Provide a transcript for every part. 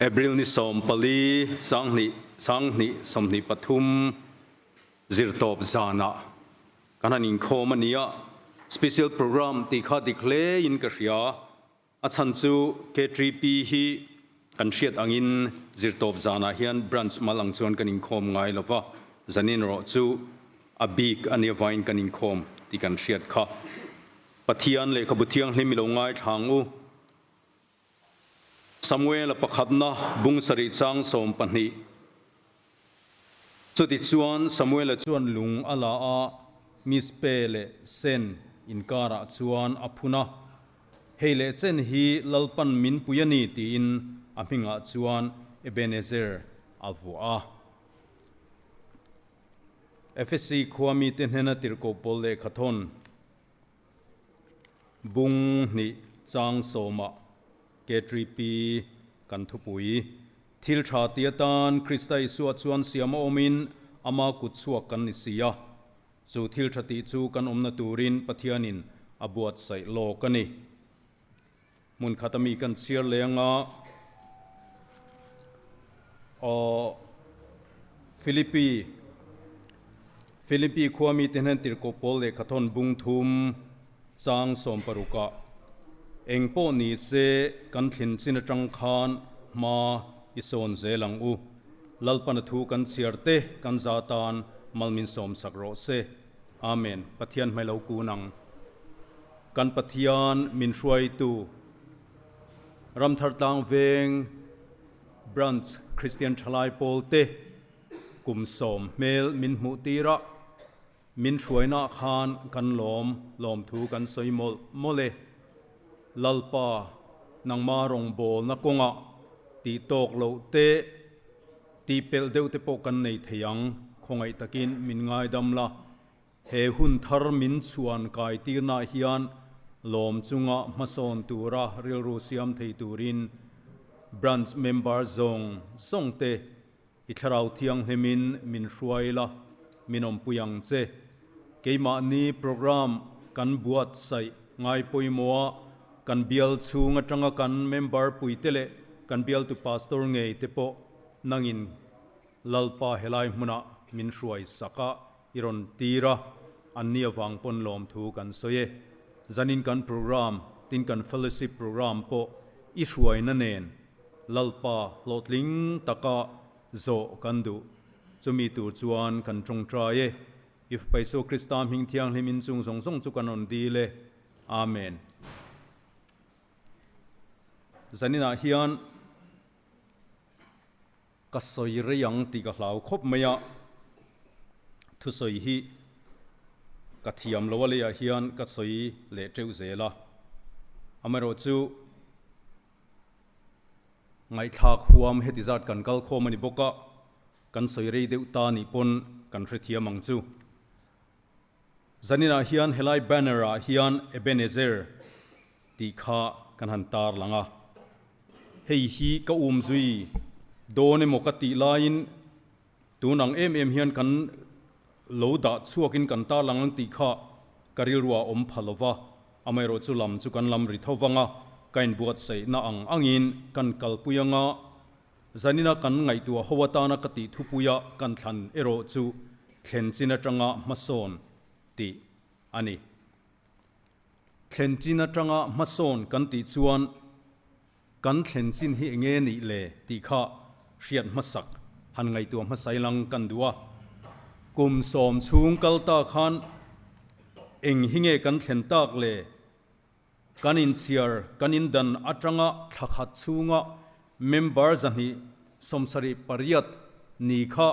April ni 14 sanghnih sanghnih 23 zirtawp zanah kan han inkhawm a ni a, special program tih kha dik hle in ka hria. A chhan chu K3P hi kan hriat angin zirtawp zanah hian branch mal ang chuan kan inkhawm ngai lo va, zanin erawh chu a bik a nia vain kan inkhawm tih kan hriat kha. Pathian lehkhabu thianghlim i lo ngaithla ang u. Samuela pakhatna bung sarih chang 12. Chutichuan Samuela chuan lung a la a, Mizpe leh Sen inkarah chuan a phun a. Hei leh chen hi Lalpan min pui a ni tiin a hmingah chuan Ebenezer a vuah a. Efesi khua mite hnena tirhkoh pawl lehkhathawn Bung hnih chang sawmah KTP kan thupui. Thil tha ti atan Krista Isua chuan siam a awmin ama kut chhuak kan ni si a. Chu thil tha tih chu kan awmna turin Pathianin a buatsaih lawk a ni. Hmun khat ami kan chhiar leng a, aw Philippi Philippi khua mite hnen tirhkoh pawl lehkhathawn bung thum chang 60 ah eng pawh ni se kan thlin chin atang khan hma i sawn zel ang u. Lalpana thu kan chhiar te kan za tan malmin sawm sak rawh se. Amen. Pathian hmailo kun ang. Kan Pathian min hruaitu Ramthar Tlang Veng Branch Kristian Thalai Pawl te kum 10 hmel min hmuh tir a, min hruaina khan kan lawm lawmthu kan sawi mawlh mawlh e. Lalpa nangma rawngbawlna kawnga tih tawk loh te tih pelh deuh te pawh kan nei thei ang, khawngaih takin min ngaidam la. He hun thar min chhuan kai tirnaah hian lawm chunga hmasawn tura rilru siam thei turin branch member zawng zawng te i thlarau thianghlimin min hruai la, min awmpui ang che. Keimahni program kan buatsaih ngai pawimawha kan bial chhung atanga kan member puite leh kan bialtu pastor ngei te pawh nangin Lalpa helai hmunah min hruai sak a, i rawn tir a, anni avang pawn lawmthu kan sawi e. Zanin kan program, tin kan fellowship program pawh i hruaina nen Lalpa hlawhtling taka zawh kan duh. Chumi tur chuan kan tawngtai e. I Fapa Isua Krista hming thianghlim in chung zawng zawng chu kan rawn dil e. Amen. Zaninah hian Ka sawi rei ang tih ka hlau khawp mai a, thusawi hi ka thiam lo a leiah hian ka sawi leh teuh zel a, amaherawhchu ngaihthlak huam heti zat kan kal khawm a ni bawk a, kan sawi rei deuh ta nih pawn kan hrethiam ang chu. Zaninah hian helai banner ah hian Ebenezer tih kha kan han tar lang a. Hei hi ka um zui dawn emaw ka tih laiin tun ang em em hian kan lo dah chhuakin kan tar lang ang tih kha ka rilru ah awm pha lo va, amaherawh chu lam chu kan lam ri tho vang a, ka inbuatsaihna ang angin kan kalpui anga zanina kan ngaihtuah ho atana ka tih thupuia kan thlan erawh chu thlen chin atanga hmasawn tih a ni. Thlen chin atanga hmasawn kan tih chuan kan thlen chin hi enge nih le tih kha hriat hmasak han ngaihtuah hmasai lang kan duh a. Kum 10 chhung kal ta khan eng hi nge kan thlen tak le? Kan inchhiar kan indan atanga thla khat chhunga member 278 ni kha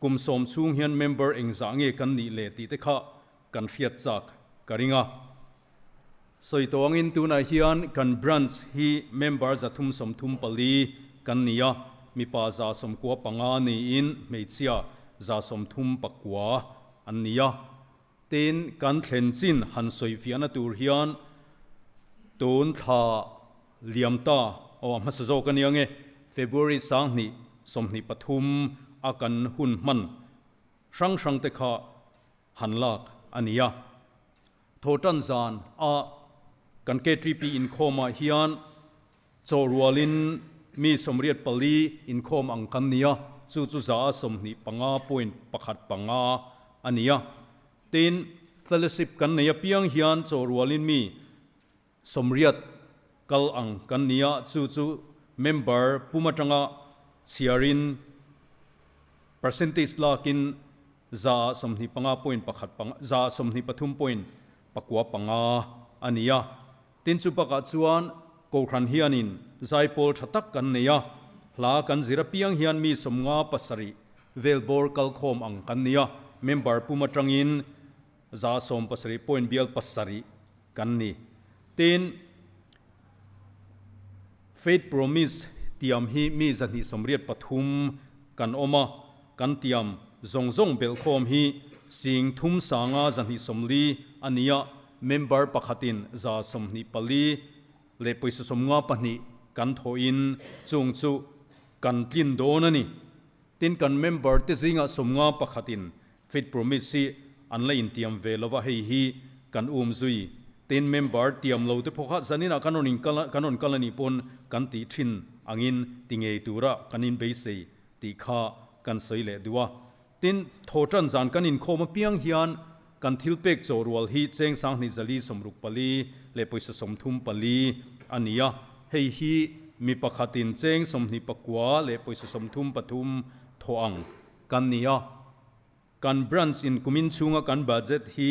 Kum 10 chhung hian member engzah nge kan nih le tih te kha kan hriat chak ka ring a. Sawi tawh angin tunah hian kan branch hi member 334 kan ni a, mipa 95 niin hmeichhia 139 an ni a. Tin, kan thlen chin han sawi fiahna tur hian tun thla liam ta, aw a hmasa zawk a nia nge, February 2023 a kan hun hman hrang hrang te kha han lak a ni a. Thawhtan zan a kan KTP inkhawmah hian chaw rualin. mi 84 inkhawm ang kan ni a, chu chu 25.15% a ni a. Tin, fellowship kan nei apiang hian chaw rualin mi 80 kal ang kan ni a, chu chu member pum atanga chhiarin percentage lakin 25.15, 23.95% a ni a. Tin chu bakah chuan Kohhran hianin zaipawl tha tak kan nei a, hla kan zir apiang hian mi 57 vel bawr kalkhawm ang kan ni a, member pum atangin 17.7% kan ni. Tin, Faith Promise tiam hi mi 283 kan awm a, kan tiam zawng zawng belhkhawm hi 3540 a ni a, member pakhatin 124 leh pawisa 52 kan thawhin chung chu kan tlin dawn a ni. Tin, kan member te zingah 51in Faith Promise hi an la intiam ve lo va, hei hi kan um zui. Tin, member tiam lo te pawh kha zaninah kan rawn inkal a, kan rawn kal a nih pawn kan tih thin angin ti ngei tura kan inbeisei tih kha kan sawi leh duh a. Tin, thawhtan zan kan inkhawm apiang hian kan thil pek chaw rual hi cheng 2464 leh pawisa 34 a ni a, hei hi mi pakhatin cheng 29 leh pawisa 33 thawh ang kan ni a. Kan branch in kumin chhunga kan budget hi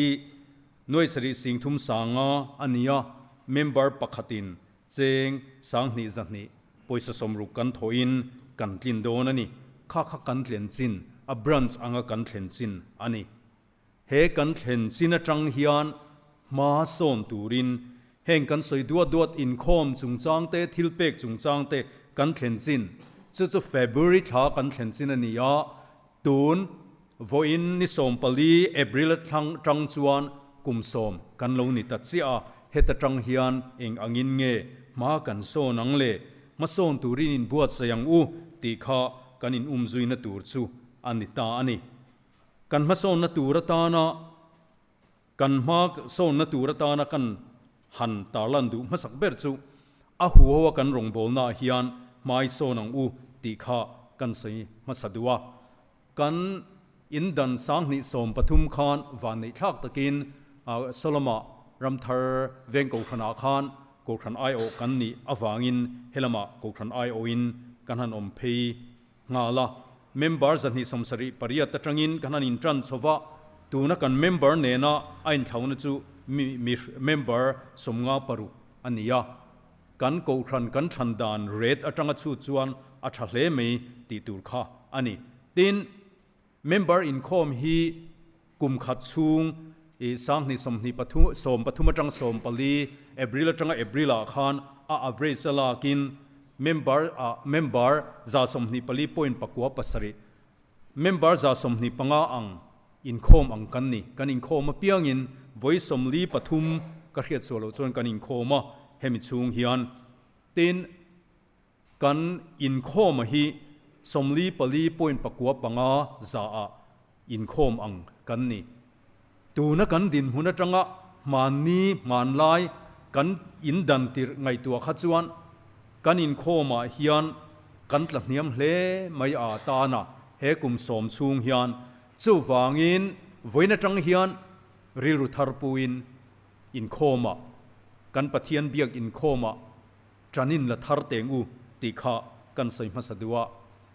nuai sarih sing thum sanga a ni a, member pakhatin cheng 2100 pawisa 60 kan thawhin kan tlin dawn a ni. Kha kha kan thlen chin, a branch anga kan thlen chin a ni. He kan thlen chin atang hian hma sawn turin heng kan sawi duat duat inkhawm chungchang te, thil pek chungchang te kan thlen chin, chu chu February thla kan thlen chin a ni a, tun vawiin ni 14 April thlang tang chuan kum 10 kan lo ni ta chiah a, heta tang hian eng angin nge hma kan sawn ang le, hmasawn turin inbuatsaih ang u tih kha kan in umzuina tur chu a ni ta a ni. Kan hmasawnna tur atana kan hma sawnna tur atana kan han tarlan duh hmasak ber chu a huho a kan rawngbawlnaah hian hmai sawn ang u tih kha kan sawi hmasa duh a. Kan indan 2013 khan vanneih thlak takin Solomah Ramthar veng Kohhranah khan Kohhran aiawh kan nih avangin helamah Kohhran aiawhin kan han awm phei nghal a. Member 278 atangin kan han intan chho va, tuna kan member nena a inthlauhna chu mi mi member 56 a ni a. Kan Kohhran kan than dan rate atanga chhut chuan a tha hle mai tih tur kha a ni. Tin, member inkhawm hi kum khat chhung i 2023 13 atang 14 April atanga April ah khan a average a lakin member ah member 24.97 member 25 ang inkhawm ang kan ni. Kan inkhawm apiangin vawi 43 ka hriat suah loh chuan kan inkhawm a, hemi chhung hian tin kan inkhawm a hi 44.95 za ah inkhawm ang kan ni. Tuna kan dinhmun atanga hmanni hmanlai kan indan tirh ngaihtuah kha chuan kan inkhawmah hian kan tla hniam hle mai a tana he kum 10 chhung hian chuvangin vawiin atang hian rilru thar puin inkhawmah kan Pathian biak inkhawmah tanin la thar teng u tih kha kan sawi hmasa duh a.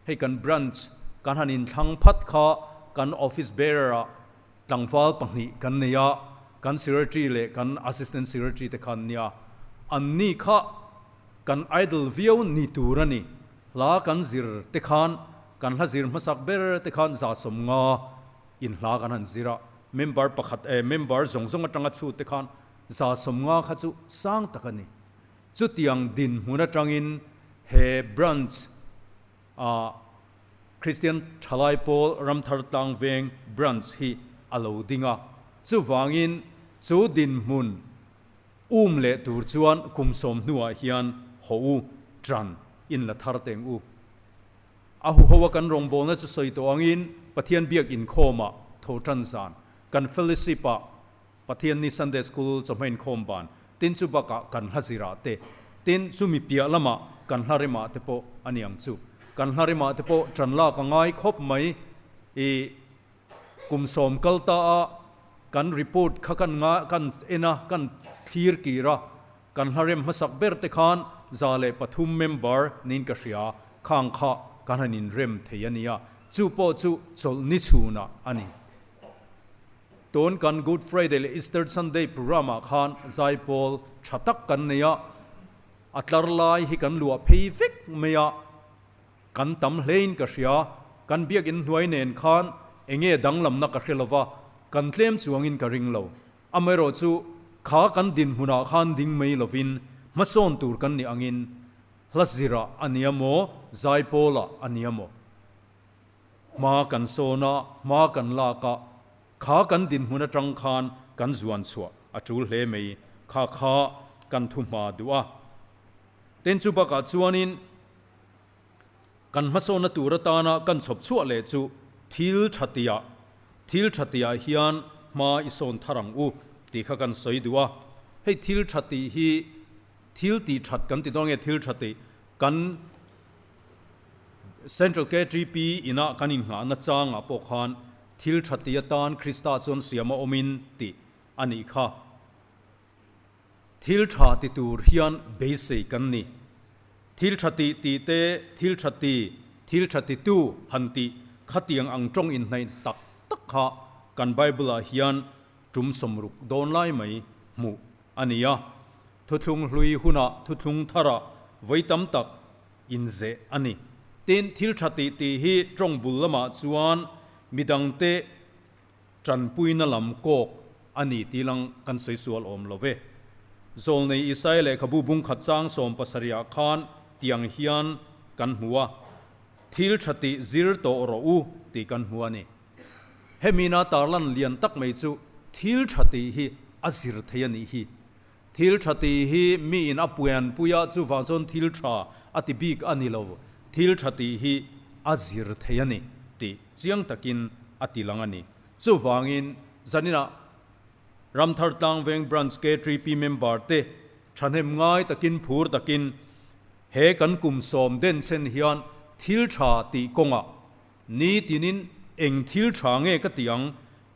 Hei kan branch kan han inthlang phat kha kan office bearer ah tlangval pahnih kan nei a, kan secretary leh kan assistant secretary te khan nia, an ni kha kan idol viau ni tur a ni. Hla kan zir te khan kan hla zir hmasak ber te khan 150 in hla kan han zir a, member pakhat eh member zawng zawng atanga chhut te khan 150 kha chu sang tak a ni. Chutiang dinhmun atangin he branch a Kristian Thalai Pawl Ramthar Tlangveng branch hi a lo ding a. Chuvangin chu dinhmun um leh tur chuan kum 10 hnuah hian haw u tan in la thar teng u. A huho a kan rawngbawlna chu sawi tawh angin Pathian biak inkhawmah tho tan zan kan fellowship ah Pathian ni Sunday School chawhma inkhawm ban tin chu bakah kan hla zirah te tin chumi piah lamah kan hla remah te pawh a ni ang chu. Kan hla remah te pawh ṭan lak a ngai khawp mai. I kum sawm kal ta a kan report kha kan nga kan en a, kan thlir kir a, kan hla rem hmasak ber te khan 103 member niin ka hria, khang kha kan han inrem thei a nia, chu pawh chu chawlhni chhunah a ni. Tun kan Good Friday leh Easter Sunday programme ah khan zaipawl tha tak kan nei a, a tlar lai hi kan luah phei vek mai a, kan tam hlein ka hria, kan biakinn hnuai nen khan enge danglamna ka hre lova, kan tlem chuangin ka ring lo. Amaherawh chu kha kan dinhmunah khan ding mai lovin hmasawn tur kan nih angin hla zirah a nia maw, zaipawlah a nia maw? Hma kan sawn a, hma kan lak a, kha kan dinhmun atang khan kan zuan chhuah a tul hle mai, kha kha kan thu hma duh a. Tin chu bakah chuanin kan hmasawnna tur atana kan chhawp chhuah leh chu thil tha tiah, thil tha tiah hian hma i sawn thar ang u tih kha kan sawi duh a. Hei thil tha tih hi thil tih that kan ti dawn nge thil tha tih kan Central KTP inah kan inngahna changah pawh khan thil tha ti atan Krista chuan siam a awmin tih a nih kha. Thil tha ti tur hian beisei kan ni. Thil tha tih tih te, thil tha ti, thil tha titu han tih khatiang ang tawng inhnaih tak tak kha kan Bible-ah hian tum 60 dawn lai mai hmuh a ni a. Thuthlung hlui hunah thuthlung tharah vawi tam tak inzeh a ni. Tin, thil tha tih tih hi tawng bul lamah chuan midangte tanpuina lam kawk a ni tih lang kan sawi sual awm lo ve. Zawlnei Isaia lehkhabu bungkhat chang 17 ah khan tiang hian kan hmu a, Thil tha tih zir tawh rawh u tih kan hmu a ni. Hemina tarlan lian tak mai chu thil tha tih hi a zir thei a nih hi. Thil tha tih hi mi in a puianpui a, chuvang chuan thil tha a ti bik a ni lo. Thil tha tih hi a zir thei a ni tih chiang takin a ti lang a ni. Chuvangin zaninah Ramthar Tlangveng Branch KTP member te thahnem ngai takin phur takin he kan kum sawm den chen hian thil tha tih kawngah Nitinin eng thil tha nge ka tih ang,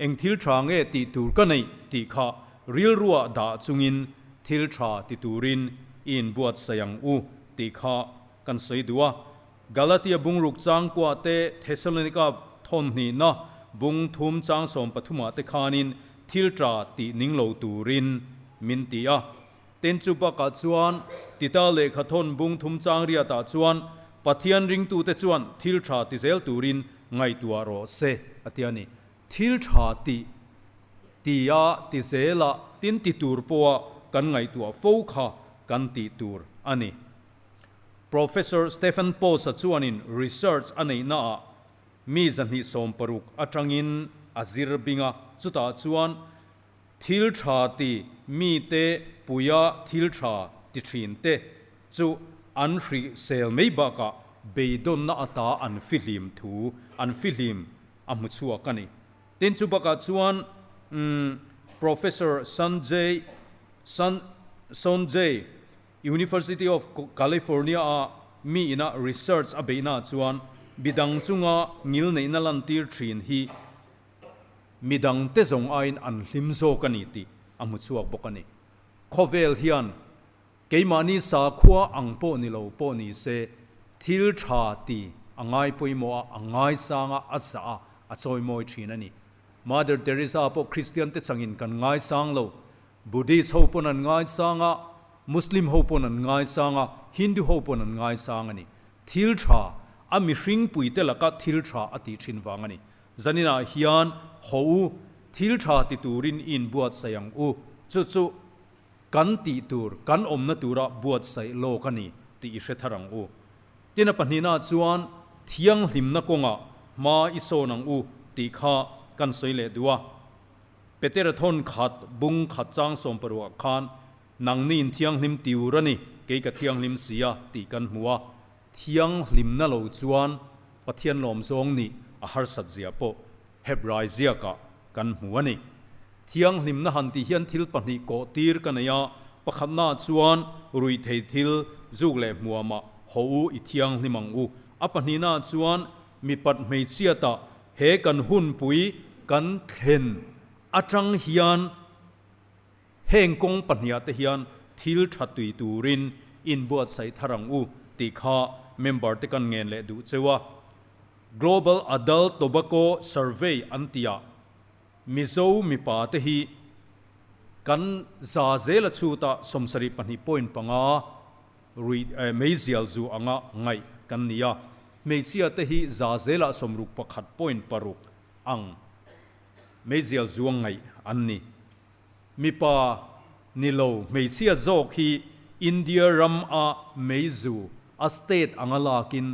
eng thil tha nge tih tur ka neih tih kha rilruah dah chungin thil tha ti turin i inbuatsaih ang u tih kha kan sawi duh a. Galatia bungruk changkua te, Thessalonika thawnhnihna bung thum chang 13ah te khanin thil tha tih ning lo turin min ti a. Tin chu bakah chuan Tita lehkha thawn bung thum chang riatah chuan Pathian ringtute chuan thil tha ti zel turin ngaihtuah rawh se a ti a ni. Thil tha tih tia ti zela tin ti tur pawha kan ngaihtuah fo kha kan tih tur a ni. Professor Stephen Post-a chuanin research a neihnaah mi 260 atangin a zir bing a, chutah chuan Thil tha ti mite puia thil tha ti thin te chu an hrisel mai bakah beidawnna ata an fihlim thu an fihlim a hmu chhuak a ni. Tin chu bakah chuan Professor Sanjay San Sonjay University of California a mi ina research a beihna chuan midang chunga ngilneihna lantir thin hi Midangte zawng aiin an hlim zawk a ni tih a hmu chhuak bawk a ni. Khawvel hian keimahni sakhua ang pawh ni lo pawh ni se thil tha ti a ngai pawimawh a, a ngaisang a, a zah a, a chawimawi thin a ni. Mother Teresa pawh Kristian te changin kan ngaisang lo. Buddhist ho pawn an ngaisang a, Muslim ho pawn an ngaisang a, Hindu ho pawn an ngaisang a ni. Thil tha, a mihringpui te laka thil tha a tih thin vang a ni. Zaninah hian haw u, thil tha ti turin i inbuatsaih ang u. Chu chu kan tih tur, kan awmna tura buatsaih lawk a ni tih i hre thar ang u. Tin a pahnihna chuan thianghlimna kawngah hma i sawn ang u tih kha kan sawi leh duh a. Petera thawn khat bung khat chang 16 ah khan nangni in thianghlim tiur a ni, kei ka thianghlim si a tih kan hmu a. Thianghlimna lo chuan Pathian lawm zawng nih a harsat zia pawh Hebrai ziakah kan hmu a ni. Thianghlimna han tih hian thil pahnih kawh tir ka nei a, pakhatnaah chuan ruihthei thil zuk leh hmuamah Haw u i thianghlim ang u. A pahnihna chuan mipat hmeichhiatah he kan hunpui kan thlen atang hian heng kawng pahniah te hian thil tha tui turin inbuatsaih thar ang u tih kha member te kan ngen leh duh cheu a. Global Adult Tobacco Survey an tihah Mizo mipa te hi kan za zela chhuta 72.5 rui meizial zu anga ngaih kan ni a, hmeichhia te hi za zelah 61.6 ang meizial zu ang ngaih an ni. Mipa ni lo hmeichhia zawk hi India ram a meizu a state anga lakin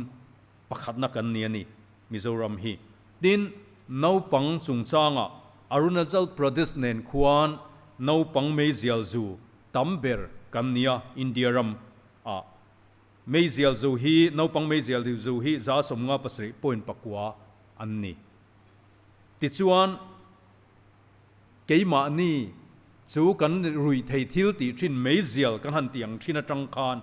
pakhatna kan ni a ni Mizoram hi. Tin, naupang chungchangah Arunachal Pradesh nen khuan naupang meizial zu tam ber kan ni a, India ram ah. Meizial zu hi, naupang meizial zu hi 57.9 an ni. Tichuan, keimahni chu kan ruih thei thil tih thin meizial kan han tih ang thin atang khan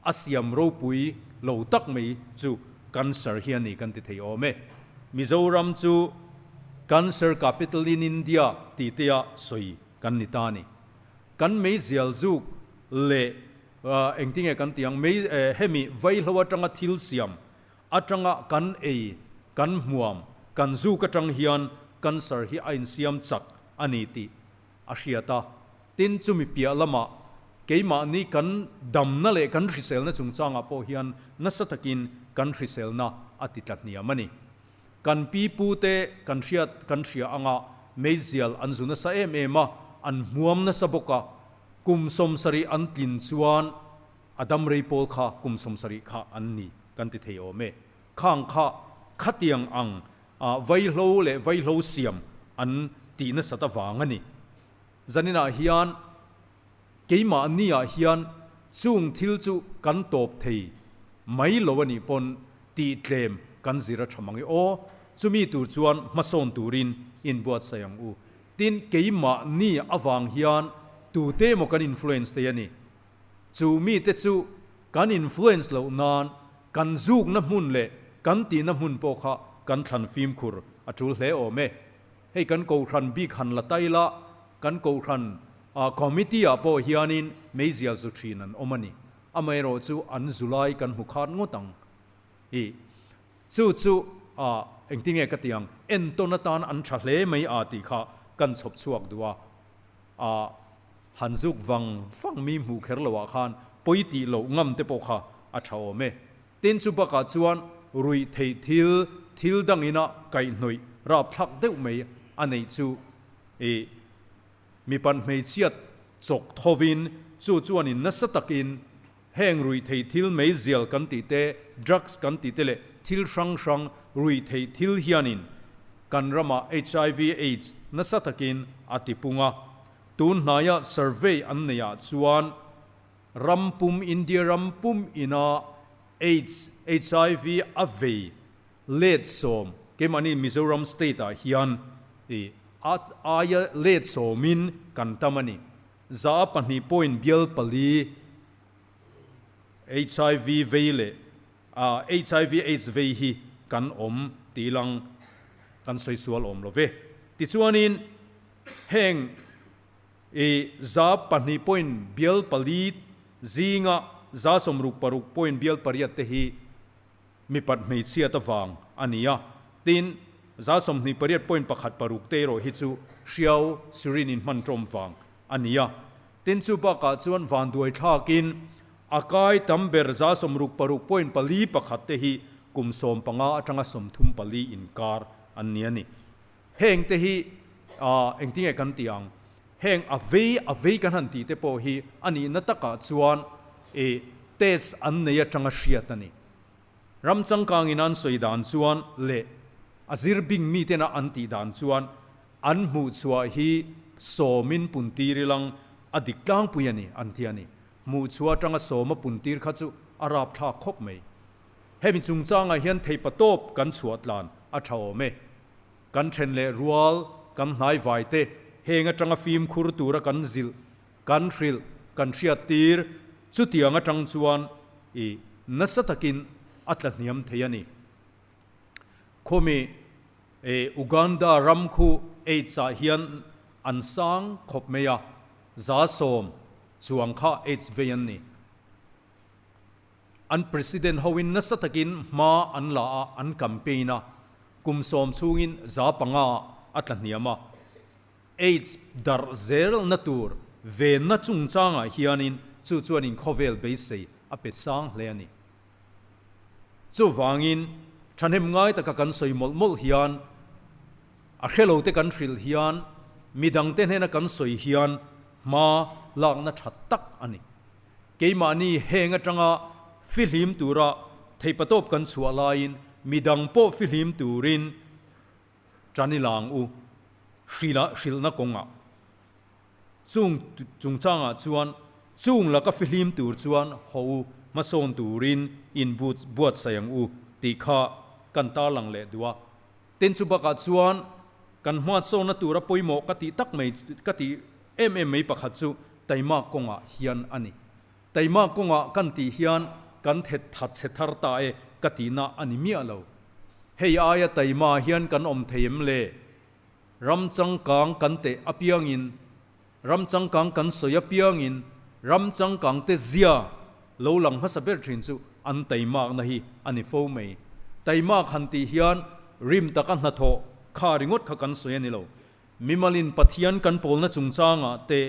a siam ropui lo tak mai chu cancer hi a ni kan ti thei awm e. Mizoram chu Cancer Capital in India tih te a sawi kan ni ta a ni. Kan meizial zuk leh engtinge kan tih ang mei hemi vaihlo atanga thil siam Atanga kan ei, kan hmuam, kan zuk atang hian cancer hi a insiam chak a ni tih a hriat a. Tin, chumi piah lamah keimahni kan damna leh kan hriselna chungchangah pawh hian nasa takin kan hriselna a ti tla hniam a ni. Kan pi pute kan hriat kan hria anga meizial an zu nasa em em a, an hmuam nasa bawk a. Kum 70 an tlin chuan A dam rei pawl kha kum 70 kha an ni kan ti thei awm e. Khang kha khatiang ang a vaihlo leh vaihlo siam an tih nasat avang a ni. Zaninah hian keimahni ah hian chung thil chu kan tawp thei mai lo a nih pawn tih tlem kan zir a tha mang e aw. Chumi tur chuan hmasawn turin inbuatsaih ang u. Tin, keimahni avang hian tute emaw kan influence thei a ni. Chu mite chu kan influence loh nan kan zukna hmun leh kan tihna hmun pawh kha kan thlan fimkhur a tul hle awm e. Hei kan Kohhran bik han la tai la, kan Kohhran committee ah pawh hianin meizial zu thin an awm a ni. Amaherawh chu an zu lai kan hmu khat ngawt ang. I chu chu engtinge ka ti ang, entawn atan an tha hle mai a tih kha kan chhawp chhuak duh a. A han zuk vang vang mi hmuh kher lo ah khan pawi tih loh ngam te pawh kha a tha awm e. Tin chu bakah chuan ruih theih thil, thil dang ina kaihhnawih rapthlak deuh mai a neih chu i mipan hmeichhiat chawk thovin chu chuan in nasa takin heng ruih theih thil meizial kan tih te, drugs kan tih te leh thil hrang hrang ruih theih thil hianin kan ramah hiv aids nasa takin a ti pung a. Tun hnaia survey an neihah chuan ram pum India ram pum ina aids, hiv a vei let sawm keimahni Mizoram state ah hian i a aia let sawmin kan tam a ni. 2% bial pali hiv vei leh hiv aids vei hi kan awm tih lang kan sawi sual awm lo ve. Tichuanin heng i 2 point bial pali zinga 66 point bial pariat te hi mipat hmeichhiat avang a ni a. Tin, 28.16 te erawh hi chu hriau syringe in hman tawm vang a ni a. Tin, chu bakah chuan vanduai thlakin a kai tam ber 66.41 te hi kum 15 atanga 34 inkar an ni a ni. Heng te hi engtinge kan tih ang? Heng a vei a vei kan han tih te pawh hi a nihna takah chuan i test an nei atanga hriat a ni. Ram changkangin an sawi dan chuan leh a zir bing mitena an tih dan chuan an hmuhchhuah hi sawmin puntir ilang a dik tlangpui a ni an ti a ni. Hmuhchhuah atanga sawma puntir kha chu a rapthlak khawp mai. Hemi chungchangah hian theipatawp kan chhuah tlan a tha awm e. Kan then leh rual, kan hnai vai te, heng atanga fimkhur tura kan zilh, kan hrilh, kan hriat tir, chutiang atang chuan i. nasa takin a tla hniam thei a ni. Khawmi Uganda ram khu AIDS ah hian an sang khawp mai a, 10% chuang kha AIDS vei an ni. An President hoin nasa takin hma an la a, an campaign a, kum 10 chhungin 5% a tla hniam a. AIDS darh zelna tur venna chungchangah hianin chu chuanin khawvel beisei a pe sang hle a ni. Chuvangin thahnem ngai taka kan sawi mawlh mawlh hian, a hrelo te kan hrilh hian, midangte hnena kan sawi hian hma lakna tha tak a ni. Keimahni heng atanga fihlim tura theihpatawp kan chhuah laiin midang pawh fihlim turin Ṭan i lang u, hrila hrilhna kawngah. Chung chungchangah chuan chung laka fihlim tur chuan haw u hmasawn turin in buatsaih ang u tih kha kan tarlang leh duh a. Tin chu bakah chuan kan hmasawnna tura pawimawh ka tih tak mai ka tih em em mai pakhat chu taimak kawngah hian a ni. Taimak kawngah kan tih hian kan thet that chhe thar ta e ka tihna a ni miah lo. Hei aia taima hian kan awm thei em le? Ram changkang kan teh apiangin, ram changkang kan sawi apiangin ram changkang te zia lo lang hmasa ber thin chu an taimakna hi a ni fo mai. Taimak han tih hian rim taka hnathawh kha ringawt kha kan sawi a ni lo. Mimalin Pathian kan pawlna chungchangah te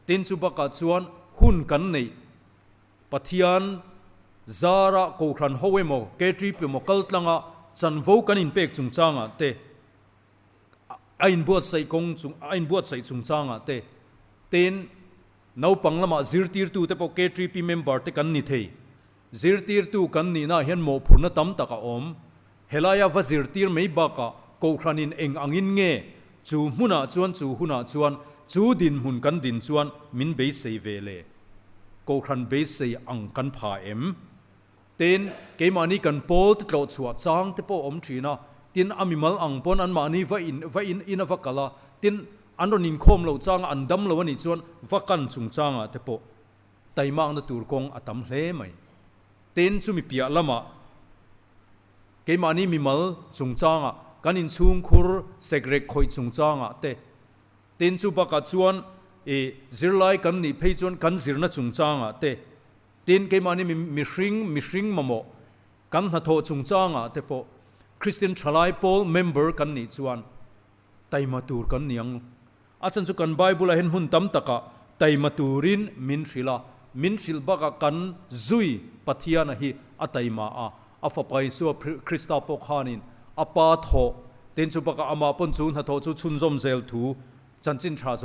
tin chu bakah chuan hun kan neih Pathian zara Kohhran ho emaw, KTP emaw kal tlanga chanvo kan inpek chungchangah te, a inbuatsaih kawng chung a inbuatsaih chungchangah te, tin naupang lamah zirtirtu te pawh KTP member te kan ni thei. Zirtirtu kan nihnaah hian mawhphurhna tam tak a awm. Helaia va zirtir mai bakah Kohhranin eng angin nge chu hmunah chuan chu hunah chuan chu dinhmun kan din chuan min beisei ve le? Kohhran beisei ang kan pha em? Tin, keimahni kan pawl te tlawh chhuah chang te pawh awm thin a, tin a mimal ang pawn anmahni va in va in in a va kal a, tin an rawn inkhawm loh changa an dam lo a nih chuan va kan chungchangah te pawh taimakna tur kawng a tam hle mai. Tin, chumi piah lamah keimahni mimal chungchangah, kan inchhungkhur sekrek khawih chungchangah te, tin chu bakah chuan i zirlai kan nih phei chuan kan zirna chungchangah te, tin keimahni mihring mihring mamawh kan hnathawh chungchangah te pawh Kristian Thalai Pawl member kan nih chuan taima tur kan ni ang. A chhan chu kan Bible-ah hian hmun tam takah taima turin min hrilh a, min hrilh bakah kan zui Pathiana hi a taima a, a Fapa Isua Krista pawh khanin a Pa thawh tin chu bakah amah pawn chu hnathawh chu chhunzawm zel thu chanchin tha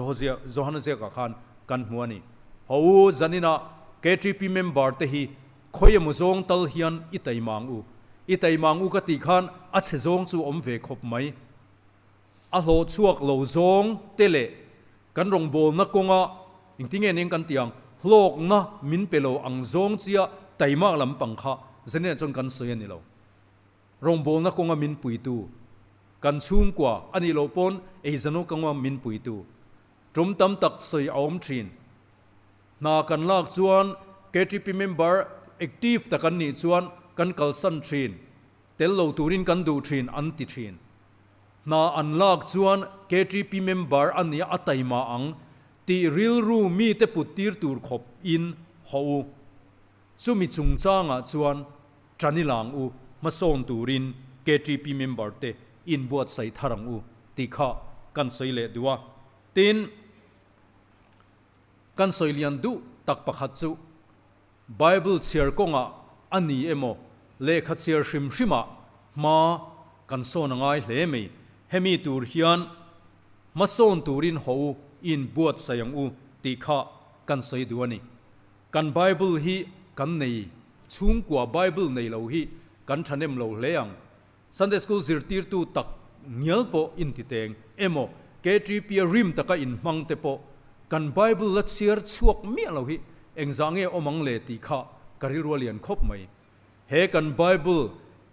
Johana ziakah khan kan hmu a ni. Haw u, zaninah KTP member te hi khawi emaw zawng tal hian i taima ang u. I taima ang u ka tih khan a chhe zawng chu awm ve khawp mai. A hlawh chhuak lo zawng te leh kan rawngbawlna kawnga engtinge nen kan tih ang, hlawkna min pe lo ang zawng chia taimak lampang kha Zenena chuan kan sawi a ni lo. Rawngbawlna kawnga min puitu, kan chhungkua a nih loh pawn eizano kawnga min puitu tum tam tak sawi a awm thin. Hna kan lak chuan KTP member active tak an nih chuan kan kalsan thin. Tel lo turin kan duh thin an ti thin. Hna an lak chuan KTP member a nia a taima ang tih rilru mite put tir tur khawp in haw u. Chumi chungchangah chuan ṭan i lang u hmasawn turin KTP member te inbuatsaih thar ang u tih kha kan sawi leh duh a. Tin, kan sawi lian duh tak pakhat chu Bible chhiar kawngah a ni emaw, lehkha chhiar hrim hrimah hma kan sawn a ngai hle mai. Hemi tur hian hmasawn turin haw u in buatsaih ang u tih kha kan sawi duh a ni. Kan Bible hi kan nei, chhungkua Bible nei lo hi kan thahnem lo hle ang. Sunday School zirtirtu tak ngial pawh intiteng emaw, KTP-a rim taka inhmang te pawh kan Bible la chhiar chhuak miah lo hi engzah nge awm ang le tih kha ka rilru a lian khawp mai. He kan Bible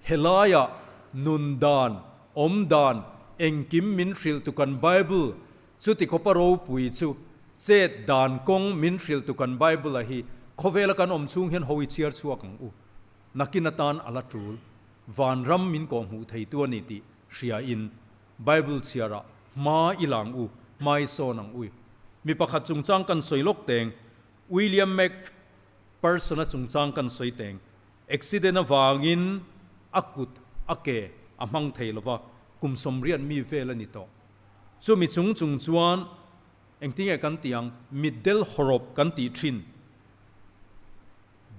helaiah nun dan, awm dan, engkim min hrilhtu kan Bible chuti khawpa ropui chu chet dan kawng min hrilhtu kan Bible-a hi khawvela kan awm chhung hian hawi chhiar chhuak ang u. Nakin atan a la tul. Vanram min kawhhmuh theitu a ni tih hriain Bible chhiarah hma i lang u, hma i sawn ang ui. Mi pakhat chungchang kan sawi lawk teng, William McPherson-a chungchang kan sawi teng. Accident avangin a kut, a ke a hmang thei lova, kum sawmriat mi vel a ni tawh. Chumi chung chung chuan engtinge kan tih ang, mitdel hawrawp kan tih thin.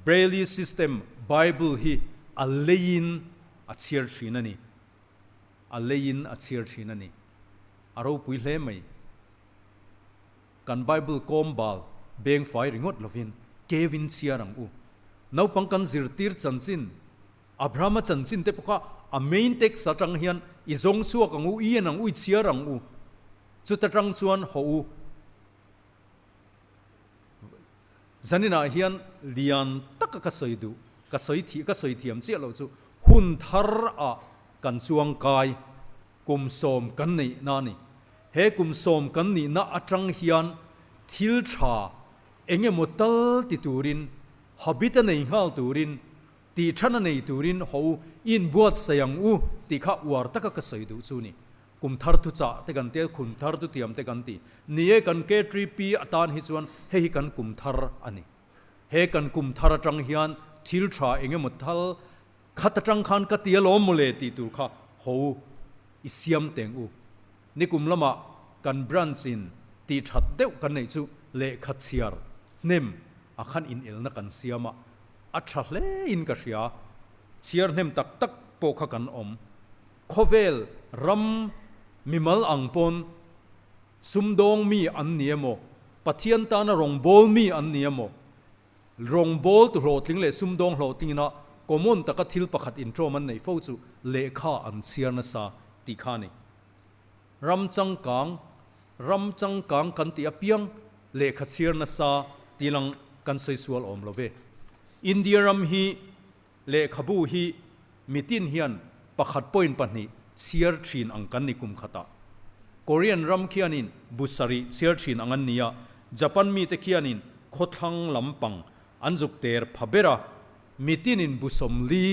Braille system Bible hi a leiin a chhiar thin a ni. A leiin a chhiar thin a ni. A ropui hle mai. Kan Bible kawm bal beng fai ringawt lovin kevin chhiar ang u. Naupang kan zirtir chanchin, Abrahama chanchin te pawh kha a main text atang hian i zawng chhuak ang u, i en ang u, i chhiar ang u. Chuta tang chuan haw u. Zaninah hian lian taka ka sawi duh, ka sawi thih, ka sawi thiam chiah loh chu hun thar ah kan chuang kai kum sawm kan neih na a ni. He kum sawm kan nihna atang hian thil tha eng emaw tal ti turin, habit a nei nghal turin, tih than a nei turin ho inbuatsaih ang u tih kha uar taka ka sawi duh chu a ni. Kum thar thu chah te kan tia, khun thar thu tiam te kan ti. Ni e, kan K3P atan hi chuan hei hi kan kum thar a ni. He kan kum thar atang hian thil tha eng emaw thal khat atang khan ka ti alawm mawle tih tur kha ho i siam teng u. Nikum lamah kan branch in tih that deuh kan neih chu lehkha chhiar hnem a khan inelna kan siam a, a tha hle in ka hria. Chhiar hnem tak tak pawh kha kan awm. Khawvel ram mimal ang pawn sumdawng mi an ni emaw, Pathian tana rawngbâwl mi an ni emaw, rawngbâwl tu hlawhtling leh sumdawng hlawhtlingina common taka thil pakhat inṭawm an neih fo chu lehkha an chhiar nasa tih kha a ni. Ram changkang, ram changkang kan tih apiang lehkha chhiar nasa tih lang kan sawi sual awm lo ve. India ram hi Lehkhabu hi mitin hian pakhat point pahnih chhiar thin ang kan ni kum khatah. Korean ram khianin bu sarih chhiar thin ang an ni a, Japan mite khianin khawthlang lampang an zuk ter pha ber a, mitinin bu sawmli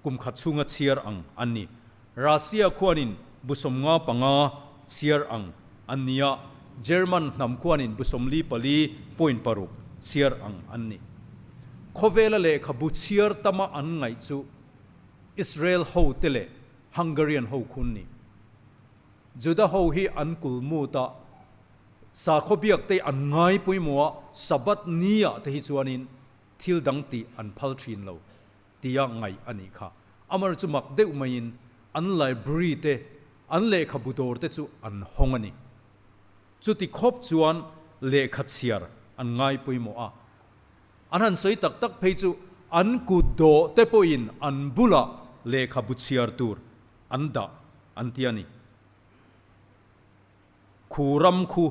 kum khat chhunga chhiar ang an ni. Russia khuanin bu sawmnga panga chhiar ang an ni a, German hnam khuanin bu 44 point paruk chhiar ang an ni. Khawvela lehkhabu chhiar tama an ngaih chu Israel ho te leh Hungarian ho khun ni. Juda ho hi an kulmut a, sakhaw biak te an ngai pawimawh a, Sabbath ni ah te hi chuanin thil dang tih an phal thin lo. tia ngaih a nih kha. Amar chu mak deuh maiin an library te, an lehkhabu dawr te chu an hawng a ni. Chuti khawp chuan lehkha chhiar an ngai pawimawh a. An han sawi tak tak phei chu an kut dawh te pawhin an bulah lehkhabu chhiar tur an dah an ti a ni. Khu ram khu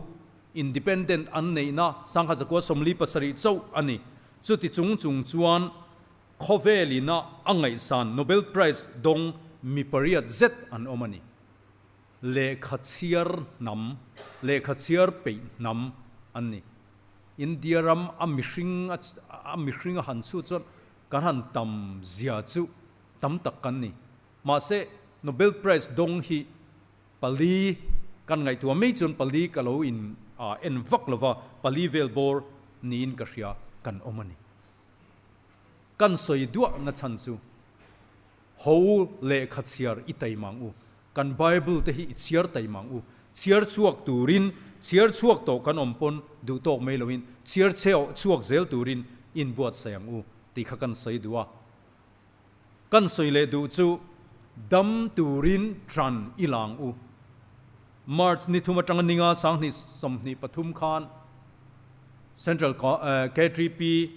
independent an neihna sangha zakua 47 chauh a ni. Chuti chung chung chuan khawvelina a ngaihsan Nobel Prize dawng mi pariat zet an awm a ni. Lehkha chhiar hnam, lehkha chhiar peih hnam an ni. India ram a mihring a mihring a han chhut chuan kan han tam zia chu tam tak kan ni. Mahse Nobel Prize dawng hi Pali kan ngaihtuah mai chuan pali ka lo in en vak lova, pali vel bawr niin ka hria kan awm a ni. Kan sawi duah na chhan chu ho lehkha chhiar i taimang u, kan Bible te hi i chhiar taimang u, chhiar chhuak turin, chhiar chhuak tawh kan awm pawn duh tawk mai loin chhiar chhuak zel turin inbuatsaih ang u tih kha kan sawi duh a. Kan sawi leh duh chu dam turin tran i lang u. March ni thum atanga ninga 2023 khan Central KTP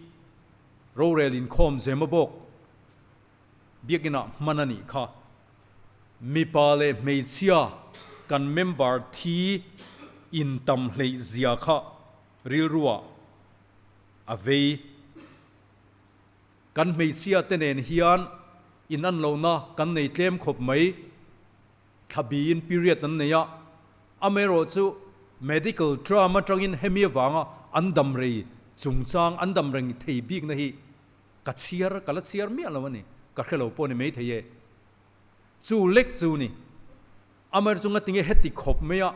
rorel inkhawm Zemabawk biakinah hman a nih kha. Mipa leh hmeichhia kan member thi intam hleih zia kha rilruah a vei. Kan hmeichhia te nen hian in an lohna kan nei tlem khawp mai. Thla biin period an nei a, amaherawh chu medical term atangin hemi avanga an dam rei chungchang an dam reng thei bikna hi Ka chhiar, ka la chhiar miah lo a ni. Ka hre lo pawh ni maithei e. Chu lek chu ni. Amaherawhchu chu ngatinge heti khawp mai a,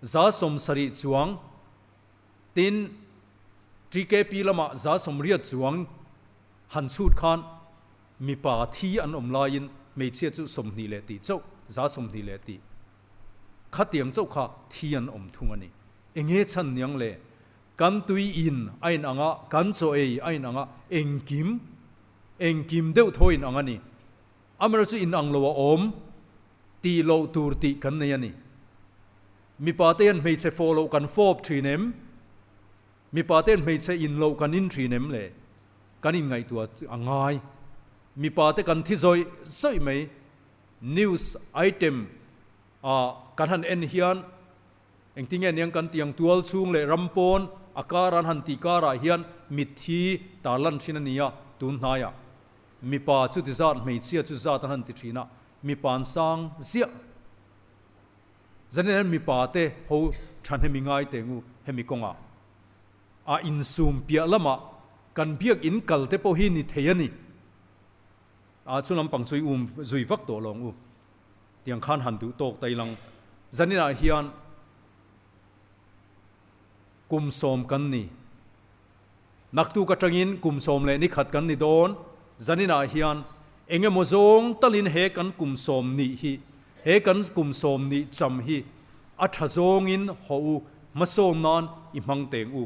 70 chuang tin TKP lamah 80 chuang han chhut khan mipa thi an awm laiin hmeichhia chu 20 leh tih chauh, 20 leh tih khatiang chauh kha thi an awm thung a ni. Enge chhan niang le? Kan tui in a in ang a, kan chaw ei a in ang a, engkim, engkim deuh thaw in ang a ni. Amaherawhchu chu in ang lo a awm tih loh tur tih kan nei a ni. Mipa te hian hmeichhe fawh loh kan fawp thin em? Mipa te hian hmeichhe in loh kan in thin em le? Kan inngaihtuah a ngai. Mipa te kan thi zawih zawih mai. News item ah kan han en hian Engtinge niang kan tiang tual chhung leh ram pawn a kar an han tih karah hian mitthi tarlan thin a ni a, tun hnaiah mipa chu ti zat hmeichhia chu zat an han ti thin a, mipa an sang ziah. Zanin hian mipa te ho thahnem i ngai teh ngu hemi kawngah a insum piah lamah kan biakinn kal te pawh hi ni thei a ni. A chu lampang chu i um zui vak tawh lo ang u. Tiang khan han duh tawk ta ilang. Zaninah hian kum sawm kan ni. Naktuk atangin kum sawm leh nikhat kan ni dawn. Zaninah hian eng emaw zawng talin he kan kum sawm nih hi, he kan kum sawm nih cham hi a tha zawngin haw u, hmasawn nan i hmang teng u.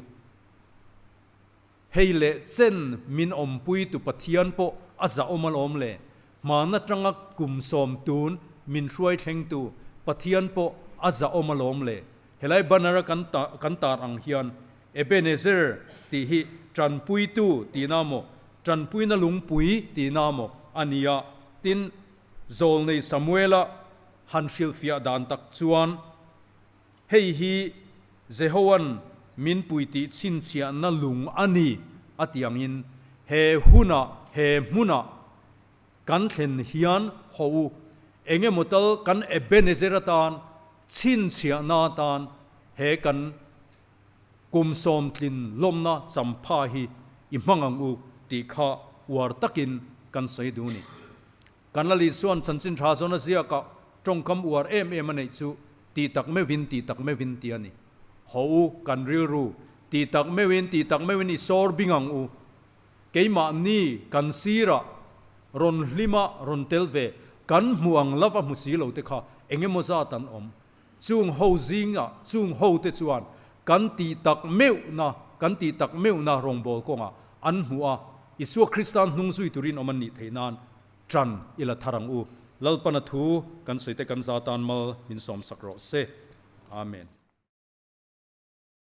Hei leh chen min awmpui tu Pathian pawh a zahawm alawm le, hmaan atanga kum sawm tun min hruai thleng tu Pathian pawh a zahawm alawm le. Helai banner a kan kan tar ang hian Ebenezer tih hi tanpuitu tihna maw, tanpuina lungpui tihna maw a nia, tin Zawlnei Samuela han hrilhfiah dan tak chuan, Hei hi Jehova'n min pui tih chhinchhiahna lung a ni a ti angin, he hunah, he hmunah kan thlen hian haw u, eng emaw tal kan Ebenezer atan chhinchhiahna atan he kan kum sawmtlin lawmna champha hi i hmang ang u tih kha uar takin kan sawi duh a ni. Kan Lali chuan chanchin tha zawn a ziak a, tawngkam uar em em a neih chu tih tak meuhin tih tak meuhin ti a ni. Haw u, kan rilru, tih tak meuhin tih tak meuhin i sawr bing ang u. Keimahni kan sirah rawn hlima rawn tel ve kan hmu ang lova hmu si lo te kha eng emaw zat an awm. Chung ho zingah chung ho te chuan kan tih tak meuhna, kan tih tak meuhna rawngbâwl kawngah an hmu a, Isua Krista'n hnung zui turin awm an nih theih nân ṭan i la thar ang u. Lalpana thu kan sawi te kan za tân mal min sawmsak rawh se. Amen.